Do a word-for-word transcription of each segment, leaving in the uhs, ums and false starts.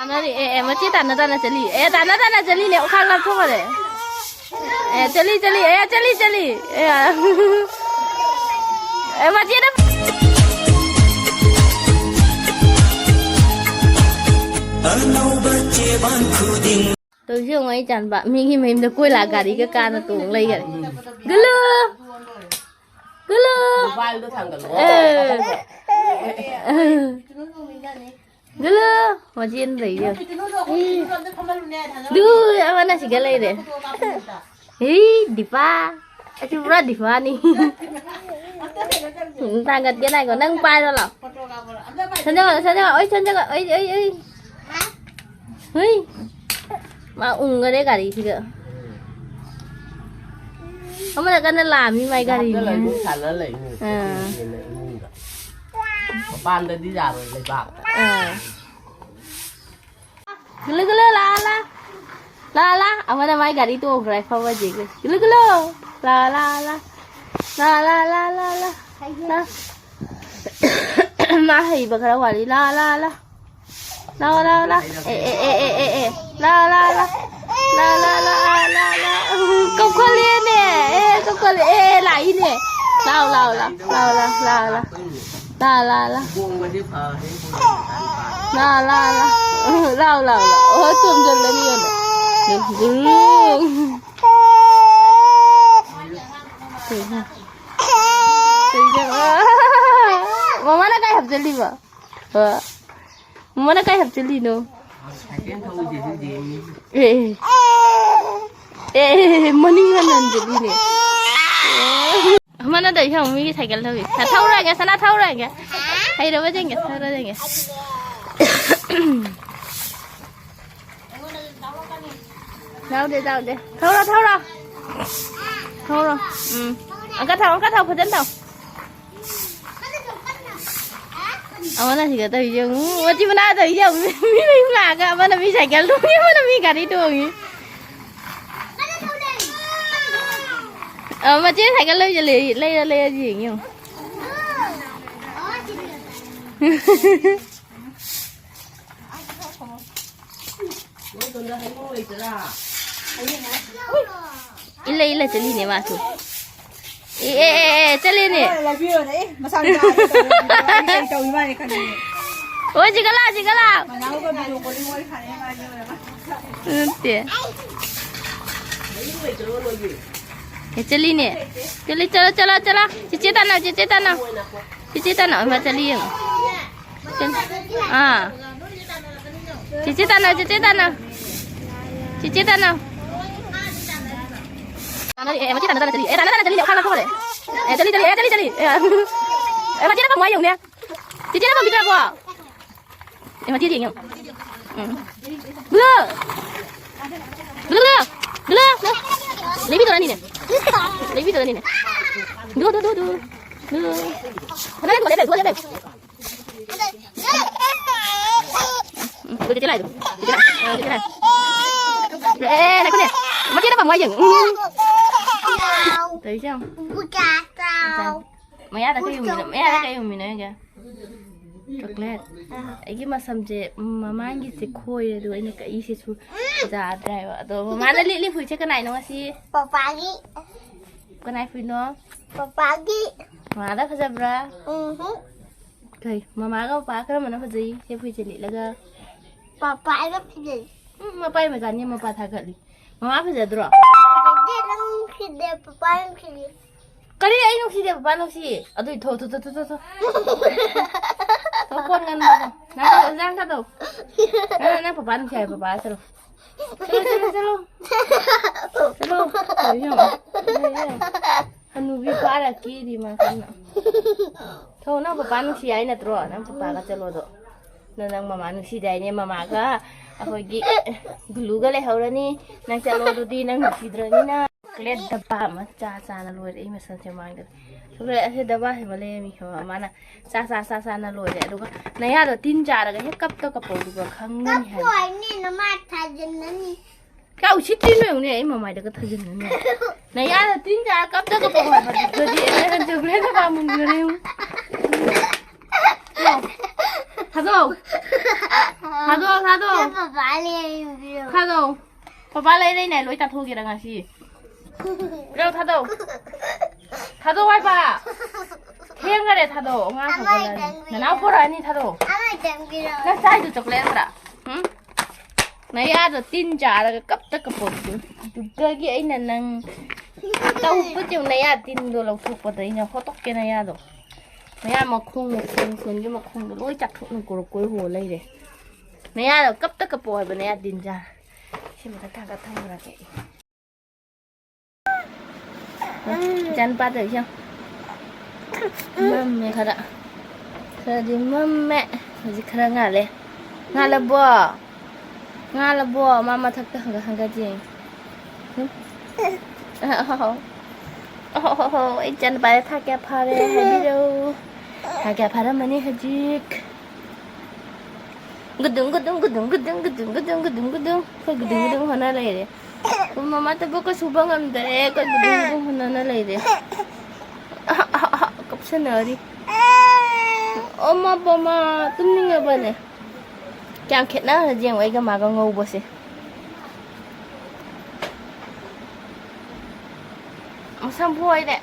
ꯇꯥꯟꯅꯔꯤ, ꯑꯦ, ꯑꯦ, ꯃꯆꯦ ꯇꯥꯟꯅ ꯇꯥꯟꯅ ꯆꯠꯂꯤ꯫ ꯑꯦ, ꯇꯥꯟꯅ ꯇꯥꯟꯅ ꯆꯠꯂꯤꯅꯦ, ꯑꯣꯈꯥꯛ ꯂꯥꯞꯊꯣꯛꯈꯔꯦ꯫ ꯑꯦ, ꯆꯠꯂꯤ, ꯆꯠꯂꯤ, ꯑꯦ, ꯆꯠꯂꯤ, ꯆꯠꯂꯤ꯫ ꯑꯦ, ꯑꯦ, ꯃꯆꯦꯅ꯫ ꯑꯅꯧꯕ ꯆꯦꯕꯥꯡ ꯈꯨꯗꯤꯡ꯫ ꯇꯧꯔꯤꯁꯦ ꯌꯦꯡꯉꯣ, ꯑꯩ ꯆꯥꯟꯕ꯫ ꯃꯤꯒꯤ ꯃꯌꯨꯝꯗ ꯀꯣꯏꯂꯥ ꯒꯥꯔꯤꯒ ꯀꯥꯅ ꯇꯣꯡ ꯂꯩꯈꯔꯦ꯫ ꯒꯨꯂꯨ! ꯒꯨꯂꯨ! ꯃꯣꯕꯥꯏꯜꯗꯣ ꯊꯥꯡꯒꯠꯂꯣ꯫ ꯑꯦ꯫ ꯒꯨꯂꯨ! ꯃꯆꯦꯅ ꯂꯩꯌꯦ꯫ ꯗꯨ, ꯑꯃꯅ ꯁꯤꯒ ꯂꯩꯔꯦ꯫ ꯍꯤ, ꯗꯤꯄꯥ꯫ ꯑꯩꯁꯨ ꯄꯨꯔꯥ ꯗꯤꯄꯥꯅꯤ꯫ ꯎꯝ, ꯊꯥꯡꯒꯠꯀꯦ ꯉꯥꯏꯈꯣ꯫ ꯅꯪ ꯄꯥꯏꯔꯣ ꯂꯥꯎ꯫ ꯁꯟꯖꯒ, ꯁꯟꯖꯒ, ꯑꯣꯏ, ꯁꯟꯖꯒ, ꯑꯣꯏ, ꯑꯣꯏ, ꯑꯣꯏ꯫ ꯍꯨꯏ꯫ ꯃꯥ ꯎꯪꯒꯔꯦ ꯒꯥꯔꯤꯁꯤꯒ꯫ ꯑꯃꯅ ꯀꯟꯅ ꯂꯥꯝꯃꯤ ꯃꯥꯏ ꯒꯥꯔꯤꯅꯤ꯫ ꯍꯥꯞꯆꯜꯂ ꯑꯗꯨꯝ ꯁꯥꯟꯅ ꯂꯩ꯫ ꯑꯥ꯫ ꯏꯃꯨꯡꯗ꯫ ꯃꯄꯥꯟꯗꯗꯤ ꯌꯥꯔꯣꯏ ꯂꯩꯕꯥꯛ꯫ ꯑꯥ꯫ ꯒꯨꯂꯨ ꯒꯨꯂꯨ ꯂꯥ ꯂꯥ꯫ ꯂꯥ ꯂꯥ꯫ ꯑꯃꯅ ꯃꯥꯏ ꯒꯥꯔꯤ ꯇꯣꯡꯈ꯭ꯔꯦ ꯐꯝꯃꯁꯦ꯫ ꯒꯨꯂꯨ ꯒꯨꯂꯨ꯫ ꯂꯥ ꯂꯥ ꯂꯥ꯫ ꯂꯥ ꯂꯥ ꯂꯥ ꯂꯥ ꯂꯥ꯫ ꯂꯥ꯫ ꯃꯥ ꯍꯩꯕ ꯈꯔ ꯋꯥꯠꯂꯤ꯫ ꯂꯥ ꯂꯥ ꯂꯥ꯫ ꯂꯥ ꯂꯥ ꯂꯥ꯫ ꯑꯦ ꯑꯦ ꯑꯦ ꯑꯦ ꯑꯦ ꯑꯦ꯫ ꯂꯥ ꯂꯥ ꯂꯥ꯫ ꯂꯥ ꯂꯥ ꯂꯥ ꯂꯥ ꯂꯥ꯫ ꯀꯧꯈꯠꯂꯦꯅꯦ꯫ ꯑꯦ ꯀꯧꯈꯠꯂꯦ꯫ ꯑꯦ ꯂꯥꯛꯏꯅꯦ꯫ ꯂꯥꯎ ꯂꯥꯎ ꯂꯥꯎ꯫ ꯂꯥꯎ ꯂꯥꯎ ꯂꯥꯎ ꯂꯥꯎ꯫ ꯂꯥ ꯂꯥ ꯂꯥ꯫ ꯂꯥ ꯂꯥ ꯂꯥ꯫ ꯂꯥꯎ ꯂꯥꯎ ꯂꯥꯎ꯫ ꯑꯣ ꯆꯣꯝꯖꯜꯂꯅꯤ ꯌꯦꯡꯉꯣ꯫ ꯀꯩꯅꯣ? ꯀꯩꯅꯣ? ꯃꯃꯥꯅ ꯀꯥꯏ ꯍꯥꯞꯆꯜꯂꯤꯕ? ꯑ? ꯃꯃꯥꯅ ꯀꯥꯏ ꯍꯥꯞꯆꯜꯂꯤꯅꯣ? ꯁꯥꯏꯀꯦꯜ ꯊꯧꯕꯁꯤꯁꯨ ꯌꯦꯡꯉꯤ꯫ ꯑꯦ, ꯑꯦ꯫ ꯑꯦ, ꯑꯦ, ꯑꯦ, ꯃꯅꯤꯡ ꯍꯟꯍꯟꯖꯜꯂꯤꯅꯦ꯫ ꯑꯃꯅ ꯇꯧꯔꯤꯁꯦ ꯌꯦꯡꯉꯨ, ꯃꯤꯒꯤ ꯁꯥꯏꯀꯜ ꯊꯧꯔꯤ꯫ ꯁꯥ ꯊꯧꯔꯣꯏꯒꯦ, ꯁꯅꯥ ꯊꯧꯔꯣꯏꯒꯦ꯫ ꯍꯩꯔꯕ ꯌꯦꯡꯒꯦ, ꯊꯧꯔ ꯌꯦꯡꯒꯦ꯫ ꯌꯥꯎꯗꯦ, ꯌꯥꯎꯗꯦ꯫ ꯊꯧꯔꯣ, ꯊꯧꯔꯣ꯫ ꯊꯧꯔꯣ꯫ ꯎꯝ꯫ ꯑꯪꯀ ꯊꯧ, ꯑꯪꯀ ꯊꯧ, ꯐꯖꯅ ꯊꯧ꯫ ꯑꯃꯅ ꯁꯤꯒ ꯇꯧꯔꯤꯁꯦ ꯌꯦꯡꯉꯨ꯫ ꯃꯆꯤꯟ ꯃꯅꯥꯎ ꯇꯧꯔꯤꯁꯦ ꯌꯦꯡꯉꯨ꯫ ꯃꯤ ꯃꯌꯨꯝ ꯂꯥꯛꯑꯒ ꯑꯃꯅ ꯃꯤ ꯁꯥꯏꯀꯜ ꯇꯣꯡꯉꯤ, ꯑꯃꯅ ꯃꯤ ꯒꯥꯔꯤ ꯇꯣꯡꯉꯤ꯫ ꯑ, ꯃꯆꯦ ꯁꯥꯏꯀꯜ ꯂꯩꯔ ꯂꯩꯔ ꯌꯦꯡꯉꯤ ꯌꯦꯡꯉꯨ꯫ ꯏꯜꯂ ꯏꯜꯂ ꯆꯠꯂꯤꯅꯦ ꯃꯥꯁꯨ꯫ ꯑꯦ, ꯑꯦ, ꯑꯦ, ꯑꯦ, ꯆꯠꯂꯦꯅꯦ꯫ ꯂꯩꯕꯤꯔꯣꯅꯦ, ꯑꯦ, ꯃꯁꯥ ꯃꯁꯥ ꯇꯧꯔꯤꯗꯣ, ꯑꯩ ꯀꯩ ꯇꯧꯔꯤ ꯃꯥꯅꯦ ꯈꯪꯉꯤꯅꯦ꯫ ꯑꯣ, ꯁꯤꯒ ꯂꯥꯎ, ꯁꯤꯒ ꯂꯥꯎ꯫ ꯃꯅꯥꯎꯒ video calling ꯋꯥꯔꯤ ꯁꯥꯟꯅꯩ ꯃꯥꯅꯦ꯫ ꯅꯠꯇꯦ꯫ ꯑꯦ, ꯆꯠꯂꯤꯅꯦ꯫ ꯆꯠꯂꯤ, ꯆꯠꯂꯣ, ꯆꯠꯂꯣ, ꯆꯠꯂꯣ꯫ ꯆꯤꯆꯦ ꯇꯥꯟꯅꯧ, ꯆꯤꯆꯦ ꯇꯥꯟꯅꯧ꯫ ꯆꯤꯆꯦ ꯇꯥꯟꯅꯧ, ꯏꯃꯥ ꯆꯠꯂꯤ ꯌꯦꯡꯉꯣ꯫ ꯆꯠꯂꯤ꯫ ꯑꯥ꯫ ꯆꯤꯆꯦ ꯇꯥꯟꯅꯧ, ꯆꯤꯆꯦ ꯇꯥꯟꯅꯧ꯫ ꯆꯤꯆꯦ ꯇꯥꯟꯅꯧ꯫ ꯇꯥꯟꯅꯔꯤ, ꯑꯦ, ꯃꯆꯦ ꯇꯥꯟꯅ ꯇꯥꯟꯅ ꯆꯠꯂꯤ꯫ ꯑꯦ, ꯇꯥꯟꯅ ꯇꯥꯟꯅ ꯆꯠꯂꯤ, ꯌꯥꯝ ꯈꯥꯡꯅ ꯊꯣꯛꯈ꯭ꯔꯦ꯫ ꯑꯦ, ꯆꯠꯂꯤ, ꯆꯠꯂꯤ, ꯑꯦ, ꯆꯠꯂꯤ, ꯆꯠꯂꯤ꯫ ꯑꯦ, ꯑꯦ, ꯃꯆꯦꯅ ꯐꯝꯃꯣ ꯍꯥꯏ ꯌꯦꯡꯉꯨꯅꯦ꯫ ꯆꯤꯆꯦꯅ ꯐꯝꯕꯤꯗ꯭ꯔꯕꯣ? ꯑꯦ, ꯃꯆꯦꯗꯤ ꯌꯦꯡꯉꯨ꯫ ꯎꯝ꯫ ꯒꯨꯂꯨ! ꯒꯨꯂꯨ, ꯒꯨꯂꯨ! ꯒꯨꯂꯨ! ꯂꯩꯕꯤꯗꯣꯔꯥꯅꯤꯅꯦ꯫ ꯂꯩꯕꯤꯗꯣꯔꯥꯅꯤꯅꯦ꯫ ꯗꯨ, ꯗꯨ, ꯗꯨ, ꯗꯨ꯫ ꯗꯨ꯫ ꯀꯗꯥꯏ ꯂꯩ? ꯂꯩ, ꯂꯩ, ꯂꯩ꯫ ꯎꯝ, ꯎꯝ, ꯆꯦꯆꯦ ꯂꯥꯛꯑꯦ ꯑꯗꯨ꯫ ꯆꯦꯆꯦ ꯂꯥꯛꯑꯦ꯫ ꯑ, ꯆꯦꯆꯦ ꯂꯥꯛꯑꯦ꯫ ꯑꯦ, ꯉꯥꯏꯈꯣꯅꯦ꯫ ꯃꯆꯦꯅ ꯄꯥꯝꯃꯣ ꯍꯥꯏꯁꯦ꯫ ꯎꯝ꯫ ꯇꯧꯔꯤꯁꯦ ꯌꯦꯡꯉꯨ꯫ ꯃꯌꯥꯗ ꯀꯩ ꯎꯃꯤꯅꯣ? ꯃꯌꯥꯗ ꯀꯩ ꯎꯃꯤꯅꯣ ꯍꯥꯏꯒꯦ? ꯆꯣꯀ꯭ꯂꯦꯠ꯫ ꯑꯩꯒꯤ ꯃꯁꯝꯁꯦ, ꯎꯝ, ꯃꯃꯥꯡꯒꯤꯁꯦ ꯈꯣꯏꯔꯦ, ꯑꯗꯨꯒ ꯑꯩꯅ ꯀꯛꯏꯁꯤꯁꯨ ꯌꯥꯗ꯭ꯔꯦ ꯍꯥꯏꯕ꯫ ꯑꯗꯣ ꯃꯃꯥꯅ ꯂꯤꯠꯂꯤ ꯐꯨꯔꯤꯠꯁꯦ ꯀꯅꯥꯏꯅꯣ ꯉꯁꯤ? ꯄꯄꯥꯒꯤ꯫ ꯀꯅꯥꯏ ꯐꯨꯔꯤꯠꯅꯣ? ꯄꯄꯥꯒꯤ꯫ ꯃꯃꯥꯗ ꯐꯖꯕ꯭ꯔꯥ? ꯎꯝꯍꯨꯝ꯫ ꯀꯩ? ꯃꯃꯥꯒ ꯄꯄꯥ ꯀꯔꯝꯕꯅ ꯐꯖꯩ? ꯁꯦ ꯐꯨꯔꯤꯠꯁꯦ ꯂꯤꯠꯂꯒ꯫ ꯄꯄꯥꯅ ꯐꯖꯩ꯫ ꯎꯝ, ꯃꯄꯥꯏ ꯃꯆꯥꯅꯤ, ꯃꯄꯥ ꯊꯥꯒꯠꯂꯤ꯫ ꯃꯃꯥ ꯐꯖꯗ꯭ꯔꯣ? ꯐꯖꯗꯦ, ꯅꯪ ꯅꯨꯡꯁꯤꯗꯦ, ꯄꯄꯥ ꯅꯨꯡꯁꯤꯗꯦ꯫ ꯀꯔꯤ? ꯑꯩ ꯅꯨꯡꯁꯤꯗꯦ, ꯄꯄꯥ ꯅꯨꯡꯁꯤ? ꯑꯗꯨꯏ ꯊꯣ, ꯊꯣ, ꯊꯣ꯫ ꯊꯣ, ꯀꯣꯟ ꯉꯟꯕꯗꯣ꯫ ꯅꯪ ꯏꯟꯖꯥꯡ ꯊꯥꯗꯧ꯫ ꯅꯪ, ꯅꯪ ꯄꯄꯥ ꯅꯨꯡꯁꯤ ꯍꯥꯏ, ꯄꯄꯥ ꯆꯠꯂꯣ꯫ ꯆꯠꯂꯣ, ꯆꯠꯂꯣ, ꯆꯠꯂꯣ꯫ ꯆꯠꯂꯣ꯫ ꯀꯔꯤꯅꯣ? ꯀꯔꯤꯅꯣ? ꯍꯅꯨꯕꯤ ꯐꯥꯔ ꯀꯦꯔꯤ ꯃꯥ ꯀꯟꯅ꯫ ꯊꯣ, ꯅꯪ ꯄꯄꯥ ꯅꯨꯡꯁꯤ ꯍꯥꯏ ꯅꯠꯇ꯭ꯔꯣ? ꯅꯪ ꯄꯄꯥꯒ ꯆꯠꯂꯣꯗꯣ꯫ ꯅꯪ, ꯅꯪ ꯃꯃꯥ ꯅꯨꯡꯁꯤꯗꯥꯏꯅꯦ? ꯃꯃꯥꯒ ꯑꯩꯈꯣꯏꯒꯤ ꯒꯨꯂꯨꯒ ꯂꯩꯍꯧꯔꯅꯤ꯫ ꯅꯪ ꯆꯠꯂꯣ ꯑꯗꯨꯗꯤ, ꯅꯪ ꯅꯨꯡꯁꯤꯗ꯭ꯔꯅꯤꯅ꯫ ꯆꯣꯀ꯭ꯂꯦꯠ ꯗꯕꯥ ꯑꯃ ꯆꯥ ꯆꯥꯅ ꯂꯣꯏꯔꯦ ꯑꯩ ꯃꯁꯝꯁꯦ ꯃꯥꯡꯗꯅ꯫ ꯆꯣꯀ꯭ꯂꯦꯠ ꯑꯁꯤ ꯗꯕꯥꯁꯤꯃ ꯂꯩꯔꯝꯃꯤ ꯈꯪꯕ꯭ꯔꯥ? ꯃꯥꯅ ꯆꯥ ꯆꯥ ꯆꯥ ꯆꯥꯅ ꯂꯣꯏꯔꯦ꯫ ꯑꯗꯨꯒ ꯅꯌꯥꯗꯣ ꯇꯤꯟ ꯆꯥꯔꯒ ꯍꯦꯛ ꯀꯞꯇ ꯀꯞꯄꯧ, ꯑꯗꯨꯒ ꯈꯪꯒꯅꯤ ꯍꯥꯏꯕ꯫ ꯀꯞꯄꯣꯏꯅꯦ, ꯅꯃꯥꯏ ꯊꯥꯖꯤꯟꯒꯅꯤ꯫ ꯀꯌꯥ ꯎꯁꯤꯠꯇ꯭ꯔꯤꯅꯣ ꯌꯦꯡꯉꯨꯅꯦ, ꯑꯩ ꯃꯃꯥꯏꯗꯒ ꯊꯥꯖꯤꯟꯒꯅꯤ꯫ ꯅꯌꯥꯗꯣ ꯇꯤꯟ ꯆꯥꯔ ꯀꯞꯇ ꯀꯞꯄꯧ ꯍꯥꯏꯕ꯫ ꯑꯗꯨꯗꯤ ꯑꯩꯅ ꯆꯣꯀ꯭ꯂꯦꯠ ꯗꯕꯥ ꯃꯨꯟꯈ꯭ꯔꯦ ꯌꯦꯡꯉꯨ꯫ ꯊꯥꯗꯣꯛ꯫ ꯊꯥꯗꯣꯛ, ꯊꯥꯗꯣꯛ꯫ ꯄꯄꯥ ꯂꯩꯔꯝꯗ꯭ꯔꯣ? ꯊꯥꯗꯣꯛ꯫ ꯄꯄꯥ ꯂꯩꯔꯛꯏꯅꯦ, ꯂꯣꯏ ꯆꯥꯊꯣꯛꯑꯒꯦꯔꯥ ꯉꯁꯤ? ꯄꯤꯔꯛꯑꯣ, ꯊꯥꯗꯣꯛ꯫ ꯊꯥꯗꯣꯛ ꯍꯥꯏꯕ꯫ ꯊꯦꯡꯈꯔꯦ, ꯊꯥꯗꯣꯛ꯫ ꯑꯉꯥꯡ ꯑꯃ ꯍꯧꯒꯠꯂꯛꯑꯅꯤ꯫ ꯆꯪꯕꯤꯔꯣ꯫ ꯅꯅꯥꯎ ꯄꯣꯔꯛꯑꯅꯤ, ꯊꯥꯗꯣꯛ꯫ ꯑꯃ ꯆꯪꯕꯤꯔꯣ꯫ ꯅꯪ ꯆꯥꯏꯗꯣ ꯆꯣꯀ꯭ꯂꯦꯠ ꯅꯠꯇ꯭ꯔꯥ? ꯎꯝ? ꯅꯌꯥꯗꯣ ꯇꯤꯟ ꯆꯥꯔꯒ ꯀꯞꯇ ꯀꯞꯄꯣ꯫ ꯑꯗꯨꯗꯒꯤ ꯑꯩꯅ ꯅꯪ ꯇꯧꯕꯗꯤ ꯅꯌꯥ ꯇꯤꯟꯗꯣ ꯂꯧꯊꯣꯛꯄꯗ ꯑꯩꯅ ꯍꯣꯠꯇꯣꯛꯀꯦ ꯅꯌꯥꯗꯣ꯫ ꯃꯌꯥ ꯃꯈꯣꯡ, ꯃꯈꯣꯡ, ꯁꯣꯟꯒꯤ ꯃꯈꯣꯡꯗꯣ ꯂꯣꯏ ꯆꯥꯊꯣꯛꯅ ꯀꯣꯔꯣ ꯀꯣꯏ ꯍꯣ ꯂꯩꯔꯦ꯫ ꯃꯌꯥꯗꯣ ꯀꯞꯇ ꯀꯞꯄꯣ ꯍꯥꯏꯕ ꯅꯌꯥ ꯇꯤꯟꯖꯥ꯫ ꯁꯤ ꯃꯊꯛ ꯊꯥꯡꯒꯠ ꯊꯝꯈ꯭ꯔꯒꯦ ꯑꯩ꯫ ꯏꯆꯥ ꯅꯨꯄꯥ ꯇꯧꯔꯤꯁꯦ ꯌꯦꯡꯉꯣ꯫ ꯃꯝꯃꯦ ꯈꯔ꯫ ꯈꯔꯗꯤ ꯃꯝꯃꯦ꯫ ꯍꯧꯖꯤꯛ ꯈꯔ ꯉꯥꯜꯂꯦ꯫ ꯉꯥꯜꯂꯕꯣ? ꯉꯥꯜꯂꯕꯣ? ꯃꯥ ꯃꯊꯛꯇ ꯍꯪꯒꯠ ꯍꯪꯒꯠ ꯌꯦꯡꯉꯤ꯫ ꯎꯝ? ꯑꯍꯣ, ꯑꯍꯣ, ꯑꯍꯣ, ꯑꯩ ꯏꯆꯥꯅꯨꯄꯥꯁꯦ ꯊꯥ ꯀꯌꯥ ꯐꯥꯔꯦ ꯍꯥꯏꯕꯤꯔꯛꯎ꯫ ꯊꯥ ꯀꯌꯥ ꯐꯥꯔꯝꯃꯅꯤ ꯍꯧꯖꯤꯛ? ꯒꯨꯗꯨꯡ, ꯒꯨꯗꯨꯡ, ꯒꯨꯗꯨꯡ, ꯒꯨꯗꯨꯡ, ꯒꯨꯗꯨꯡ, ꯒꯨꯗꯨꯡ, ꯒꯨꯗꯨꯡ, ꯒꯨꯗꯨꯡ꯫ ꯑꯩꯈꯣꯏ ꯒꯨꯗꯨꯡ, ꯒꯨꯗꯨꯡ ꯍꯣꯠꯅ ꯂꯩꯔꯦ꯫ ꯑꯩꯈꯣꯏ ꯃꯃꯥ ꯊꯕꯛꯀ ꯁꯨꯕ ꯉꯝꯗꯔꯦ꯫ ꯑꯩꯈꯣꯏ ꯒꯨꯗꯨꯡ, ꯒꯨꯗꯨꯡ ꯍꯣꯠꯅꯅ ꯂꯩꯔꯦ꯫ ꯀꯞꯁꯟꯅꯔꯤ꯫ ꯑꯣ, ꯃꯥ, ꯃꯥ, ꯇꯨꯝꯅꯤꯡꯉꯕꯅꯦ꯫ ꯀꯌꯥꯝ ꯈꯦꯠꯅꯈ꯭ꯔ ꯌꯦꯡꯉꯣ ꯑꯩꯒ ꯃꯥꯒ ꯉꯧꯕꯁꯦ꯫ ꯃꯁꯝ ꯐꯣꯏꯔꯦ꯫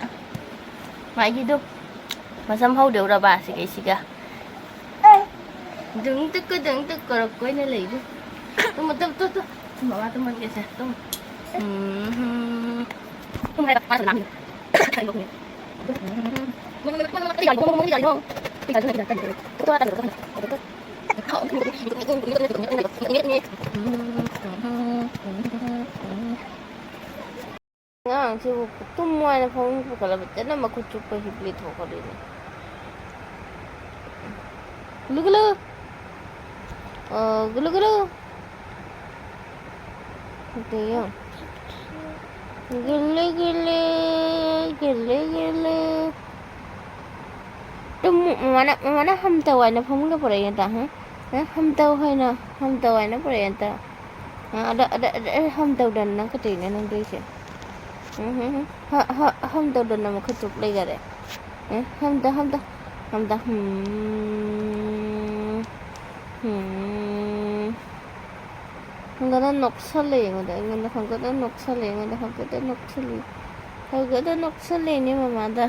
ꯃꯥꯒꯤꯗꯣ꯫ ꯃꯁꯝ ꯍꯧꯗꯧꯔꯕ ꯁꯤꯒꯩꯁꯤꯒ꯫ ꯗꯨꯡ ꯇꯨꯛꯀ ꯗꯨꯡ ꯇꯨꯛ ꯀꯧꯔꯛꯄ ꯑꯣꯏꯅ ꯂꯩꯔꯤ꯫ ꯇꯨꯝꯃꯣ, ꯇꯨꯝ, ꯇꯨꯝ, ꯇꯨꯝ꯫ ꯃꯃꯥ ꯇꯨꯝꯍꯟꯒꯦꯁꯦ, ꯇꯨꯝ꯫ ꯎꯝ꯫ ꯇꯨꯝ ꯍꯥꯏꯔꯒ ꯃꯥꯁꯨ ꯂꯥꯡꯉꯤꯅꯦ꯫ ꯑꯉꯥꯡꯁꯤꯕꯨ ꯇꯨꯝꯃꯣ ꯍꯥꯏꯅ ꯐꯃꯨꯡ ꯄꯨꯈꯠꯂꯕ ꯆꯠꯅ ꯃꯈꯨꯠ ꯆꯨꯞꯄ ꯍꯤꯞ ꯂꯩꯊꯣꯛꯈ꯭ꯔꯗꯣꯏꯅꯦ꯫ ꯒꯨꯂꯨ ꯒꯨꯂꯨ꯫ ꯑ, ꯒꯨꯂꯨ ꯒꯨꯂꯨ꯫ ꯑꯗꯨ ꯌꯦꯡꯉꯨ꯫ ꯒꯨꯂꯨ ꯒꯨꯂꯨ, ꯒꯨꯂꯨ ꯒꯨꯂꯨ꯫ ꯇꯨꯝꯃꯨ, ꯃꯃꯥꯅ, ꯃꯃꯥꯅ ꯍꯝ ꯇꯧ ꯍꯥꯏꯅ ꯐꯃꯨꯡꯗ ꯄꯨꯔꯛꯏ ꯅꯠꯇ꯭ꯔꯥ? ꯍꯝ? ꯍꯝ ꯇꯧ ꯍꯥꯏꯅ, ꯍꯝ ꯇꯧ ꯍꯥꯏꯅ ꯄꯨꯔꯛꯏ ꯅꯠꯇ꯭ꯔꯥ? ꯑ, ꯑꯗ, ꯑꯗ, ꯑꯗ, ꯑꯗ, ꯍꯝ ꯇꯧꯗꯅ ꯅꯪ ꯀꯩꯗꯧꯔꯤꯅꯣ ꯅꯪ ꯇꯧꯔꯤꯁꯦ? ꯎꯝ, ꯍꯝ, ꯍꯝ, ꯍ, ꯍ, ꯍꯝ ꯇꯧꯗꯅ ꯃꯈꯨꯠ ꯆꯨꯞ ꯂꯩꯈꯔꯦ꯫ ꯎꯝ, ꯍꯝ ꯇꯧ, ꯍꯝ ꯇꯧ, ꯍꯝ ꯇꯧ, ꯍꯝ꯫ ꯎꯝ꯫ ꯍꯪꯒꯠꯅ ꯅꯣꯛꯁꯜꯂꯦ ꯑꯩꯉꯣꯟꯗ, ꯑꯩꯉꯣꯟꯗ ꯍꯪꯒꯠꯅ ꯅꯣꯛꯁꯜꯂꯦ, ꯑꯩꯉꯣꯟꯗ ꯍꯪꯒꯠꯅ ꯅꯣꯛꯁꯜꯂꯦ꯫ ꯍꯪꯒꯠꯅ ꯅꯣꯛꯁꯜꯂꯦꯅꯦ ꯃꯃꯥꯗ꯫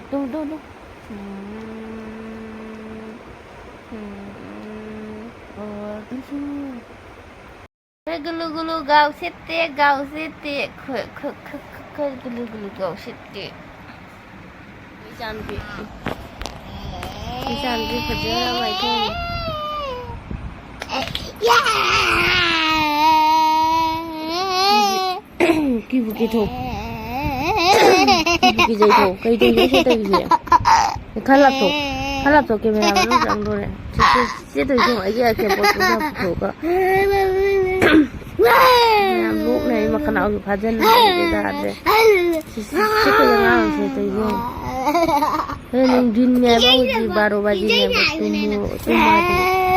ꯇꯨ, ꯇꯨ, ꯇꯨ꯫ ꯎꯝ꯫ ꯎꯝ꯫ ꯑꯣ, ꯑꯗꯨꯁꯨ꯫ ꯒꯨꯂꯨ ꯒꯨꯂꯨ ꯒꯥꯎ ꯁꯤꯠꯇꯦ, ꯒꯥꯎ ꯁꯤꯠꯇꯦ, ꯈ-, ꯈ-, ꯈ-, ꯈ-, ꯈ-, ꯒꯨꯂꯨ ꯒꯨꯂꯨ ꯒꯥꯎ ꯁꯤꯠꯇꯦ꯫ ꯏꯆꯥꯅꯨꯄꯤ꯫ ꯏꯆꯥꯅꯨꯄꯤ ꯐꯖꯅ ꯃꯥꯏꯊꯣꯡ꯫ ꯀꯤꯕꯨ ꯀꯤꯊꯣꯛ꯫ ꯀꯤꯕꯨ ꯀꯤꯖꯩꯊꯣꯛ꯫ ꯀꯩ ꯇꯧꯔꯤꯒꯦ ꯁꯤ ꯇꯧꯔꯤꯁꯦ? ꯈꯔ ꯂꯥꯞꯊꯣꯛ꯫ ꯈꯔ ꯂꯥꯞꯊꯣꯛ, ꯀꯦꯃꯦꯔꯥ ꯃꯅꯨꯡ ꯆꯪꯗꯣꯔꯦ꯫ ꯁꯤ, ꯁꯤ, ꯁꯤ ꯇꯧꯔꯤꯁꯦ ꯌꯦꯡꯉꯣ, ꯑꯩꯒꯤ ꯑꯥꯏꯄꯦꯗ ꯄꯣꯠꯇꯨ ꯈꯔ ꯄꯨꯊꯣꯛꯑꯒ꯫ ꯌꯥꯝ ꯅꯣꯛꯅ ꯑꯩ ꯃꯈꯅꯥꯎꯁꯨ ꯐꯥꯖꯤꯟꯕ ꯌꯥꯗ꯭ꯔꯦ꯫ ꯁꯤ, ꯁꯤ, ꯁꯤ ꯀꯩ ꯑꯉꯥꯡꯁꯦ ꯇꯧꯔꯤꯁꯦ ꯌꯦꯡꯉꯣ꯫ ꯍꯣꯔꯦꯟ ꯅꯨꯡꯊꯤꯟꯅꯦꯕ, ꯍꯧꯖꯤꯛ ꯕꯥꯔꯣ ꯕꯥꯖꯤꯅꯦꯕ꯫ ꯇꯨꯝꯃꯣ, ꯇꯨꯝꯃꯣ ꯍꯥꯏꯗꯣ꯫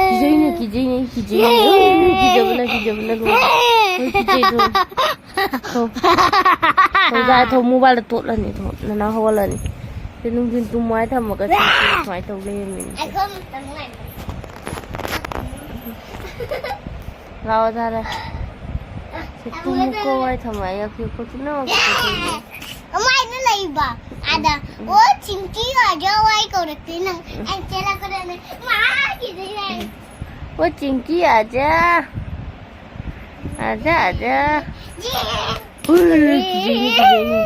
ꯀꯤꯖꯩꯅꯦ, ꯀꯤꯖꯩꯅꯦ, ꯀꯤꯖꯩꯅꯦ꯫ ꯀꯤꯖꯕꯅ, ꯀꯤꯖꯕꯅ ꯂꯣꯏꯔꯦ꯫ ꯍꯣꯏ, ꯀꯤꯖꯩꯗꯣ꯫ ꯊꯣ꯫ ꯊꯣ, ꯌꯥꯔꯦ, ꯊꯣ, ꯃꯣꯕꯥꯏꯜꯗ ꯇꯣꯠꯂꯅꯤ, ꯊꯣ꯫ ꯅꯅꯥ ꯍꯧꯒꯠꯂꯅꯤ꯫ ꯁꯤ ꯅꯨꯡꯊꯤꯟ ꯇꯨꯝꯃꯣ ꯍꯥꯏ ꯊꯝꯃꯒ ꯁꯤ ꯁꯨꯃꯥꯏꯅ ꯇꯧ ꯂꯩꯔꯝꯃꯤꯅꯦ꯫ ꯑꯩꯈꯣꯏ ꯑꯃꯇꯪ ꯉꯥꯏꯕ꯫ ꯂꯥꯛꯑꯣ, ꯇꯥꯔꯦ꯫ ꯁꯤ ꯇꯨꯝꯃꯨꯀꯣ ꯍꯥꯏ ꯊꯝꯃꯒ ꯐꯤ ꯈꯣꯠꯇꯨꯅ ꯀꯃꯥꯏꯅ ꯂꯩꯕ? ꯑꯗ, ꯎꯝ꯫ ꯑꯣ, ꯆꯤꯡꯀꯤ ꯑꯣꯏꯔꯗꯤ ꯋꯥꯏ ꯀꯧꯔꯛꯇꯦ ꯅꯪ꯫ ꯎꯝ꯫ ꯑꯩ ꯆꯦꯜꯂꯛꯄꯗꯅꯦ, ꯃꯥ ꯀꯤꯗꯣꯏꯅꯦ꯫ ꯑꯣ, ꯆꯤꯡꯀꯤ ꯑꯖꯥ꯫ ꯑꯖꯥ, ꯑꯖꯥ꯫ ꯎꯏ, ꯀꯤꯖꯩꯅꯦ, ꯀꯤꯖꯩꯅꯦ꯫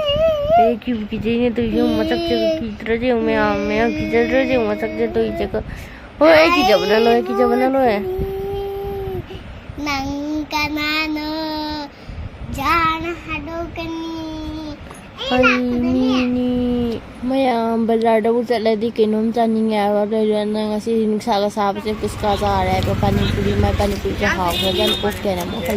ꯑꯦ, ꯀꯤꯕꯨ ꯀꯤꯖꯩꯅꯦ ꯇꯧꯏꯁꯦ, ꯌꯦꯡꯉꯨ ꯃꯁꯛꯁꯦ, ꯀꯤꯗ꯭ꯔꯁꯦ ꯌꯦꯡꯉꯨ ꯃꯌꯥꯝ, ꯃꯌꯥꯝ ꯀꯤꯖꯗ꯭ꯔꯁꯦ ꯌꯦꯡꯉꯨ ꯃꯁꯛꯁꯦ ꯇꯧꯏꯁꯦꯀꯣ꯫ ꯍꯣꯏ, ꯑꯩ ꯀꯤꯖꯕꯅ ꯂꯣꯏꯔꯦ, ꯀꯤꯖꯕꯅ ꯂꯣꯏꯔꯦ꯫ ꯅꯪ ꯀꯅꯥꯅꯣ? ꯖꯥꯅ ꯍꯥꯠꯇꯣꯛꯀꯅꯤ꯫ ꯑꯩ ꯑꯩ ꯂꯥꯛꯄꯗꯅꯦ꯫ ꯃꯤꯅꯤ꯫ ꯃꯌꯥꯝ ꯕꯖꯥꯔꯗꯕꯨ ꯆꯠꯂꯗꯤ ꯀꯩꯅꯣꯝ ꯆꯥꯅꯤꯡꯉꯦ ꯍꯥꯏꯕ ꯂꯩꯔꯦ꯫ ꯅꯪ ꯉꯁꯤ ꯅꯨꯡꯁꯥꯒ ꯁꯥꯕꯁꯦ ꯄꯨꯁꯀꯥ ꯆꯥꯔꯦ ꯍꯥꯏꯕ, ꯄꯥꯅꯤꯄꯨꯔꯤ, ꯃꯥꯏ ꯄꯥꯅꯤꯄꯨꯔꯤꯁꯦ ꯍꯥꯎꯈ꯭ꯔꯖꯥꯠꯅꯤ, ꯄꯨꯛ ꯀꯩꯅꯣꯝ ꯍꯧꯒꯠꯂꯦ꯫